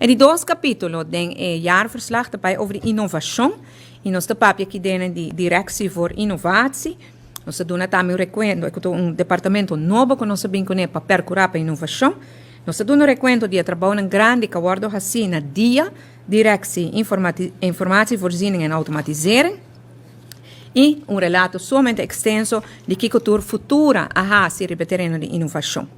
E di dos capítulo den e jaarverslag ta bai over di innovacion y nos ta papia aki den di Directie voor Innovatie. Nos ta duna tambe un recuento, cu ta un departamento nobo cu nos a bin cune pa percura pa innovacion. Nos ta duna un recuento di e trabounan grandi cu a wordo haci na dia Directie Informatievoorziening en Automatisering y un relato sumamente extenso di kico tur Futura a haci riba e tereno di innovacion.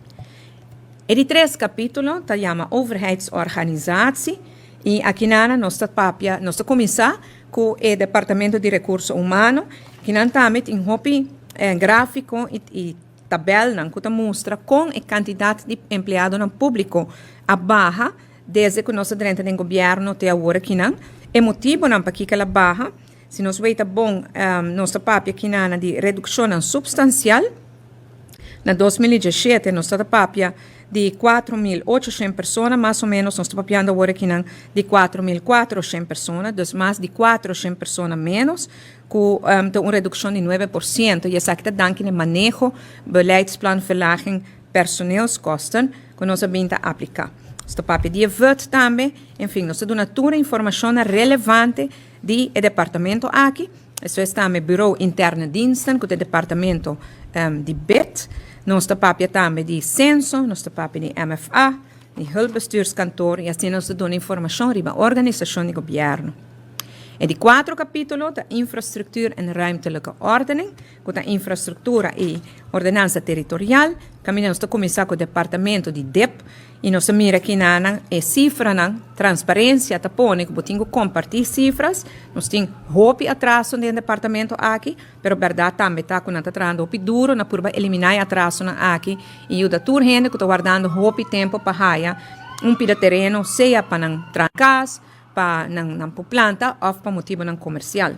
E di tres capítulo ta yama Overheidsorganisatie y akinana nos ta papia, nos ta cuminsa cu e Departamento di Recurso Humano. Kinan tambe tin hopi grafico y tabelnan cu ta mustra con e cantidad di empleadonan publico a baha desde cu nos a drenta den gobierno te awor akinan. E motibonan pakico el a baha, si nos weta bon, nos ta papia akinana di reduccionnan substancial. Na 2017 nos ta papia di 4.800 persona, mas o menos nos ta papiando awor akinan di 4.400 persona, dus mas di 400 persona menos, cu ta un reduccion di 9%, y esaki ta danki na maneho beleidsplan verlaging personeelskosten cu nos a bin ta aplica. Nos ta papia di e VUT tambe, en fin, nos ta duna tur e informacionnan relevante di e departamento aki. Despues tambe Bureau Interne Diensten, cu ta e departamento di bid. Nos ta papia tambe di Censo, nos ta papia di MFA, di Hulpbestuurskantoor y asina nos ta duna informacion riba organisacion di gobierno. E di cuatro capitulo ta Infrastructuur en Ruimtelijke Ordening, cu ta infrastructura y ordenansa territorial. Caminda nos ta cuminsa cu departamento di dip y nos ta mira kinanan e cifranan. Transparencia ta pone cu bo tin cu comparti cifras. Nos tin hopi atraso den departamento aki, pero berdad tambe ta cu nan ta trahando hopi duro na purba elimina e atrasonan aki y yuda tur hende cu ta wardando hopi tempo pa haya un pida tereno, sea pa nan traha cas, pa nan nan por planta of pa motibonan comercial.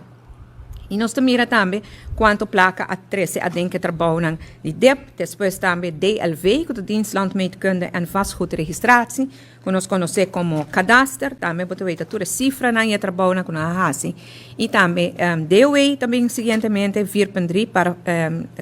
Y nos ta mira tambe cuanto placa a trece aden cu e trabounan di dip, despues tambe DLV, cu ta Dienst Landmeetkunde en Vastgoedregistratie, cu nos conoce como Kadaster, tambe bo ta weta tur e cifranan y e trabounan cu nan a haci. Y tambe DOW ta bin siguientemente, 4.3 para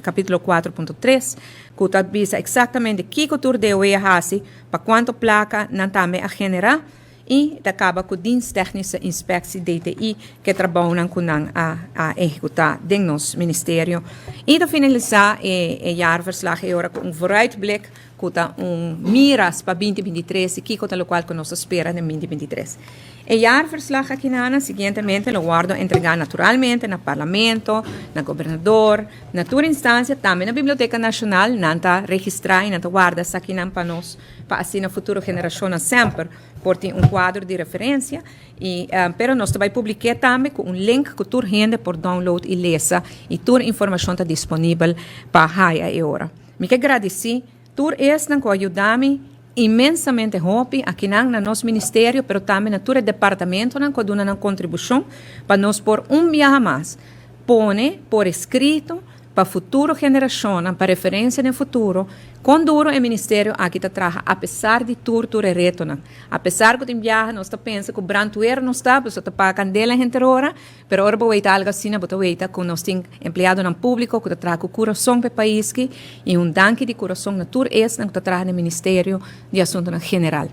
capitulo 4.3, cu ta bisa exactamente kico tur DOW a haci, pa cuanto placa nan tambe a genera. I ta kaba ku Dienst Technische Inspectie, DTI, ku e trabounan ku nan a a ehekutá den nos ministerio. I ta finalisá e e jaarverslag e ora ku un vooruitblik ku ta un miras pa 2023 i kiko ta lokual ku nos ta spera den 2023. E jaarverslag akinana siguientemente lo wòrdu entregá naturalmente na Parlamento, na Gobernador, na tur instansia, tambe na Biblioteka Nashonal. Nan ta registrá i nan ta warda esakinan pa nos. Pa asina futuro generashonnan semper por tin un kuadro di referensia i pero nos ta bai publik'é tambe ku un link ku tur hende por download i lesa i tur informashon ta disponibel pa haya e ora. Mi ke gradisí tur esnan ku a yuda mi inmensamente hopi akinan na nos ministerio pero tambe na tur e departamentonan ku a duna nan kontribushon pa nos por un biaha mas pone por eskrito Pa futuro generashonnan, pa referensia den futuro, kon duro e ministerio aki ta traha apesar di tur tur e retonan. Apesar ku tin biaha nos ta pensa ku brandweer nos ta, pasobra ta paga kandela henter ora, pero ora bo weita algu asina bo ta weita ku nos tin empleadonan públiko ku ta traha ku kurason pa e pais ki i un danki di kurason na tur esnan ku ta traha den Ministerio di Asuntunan General.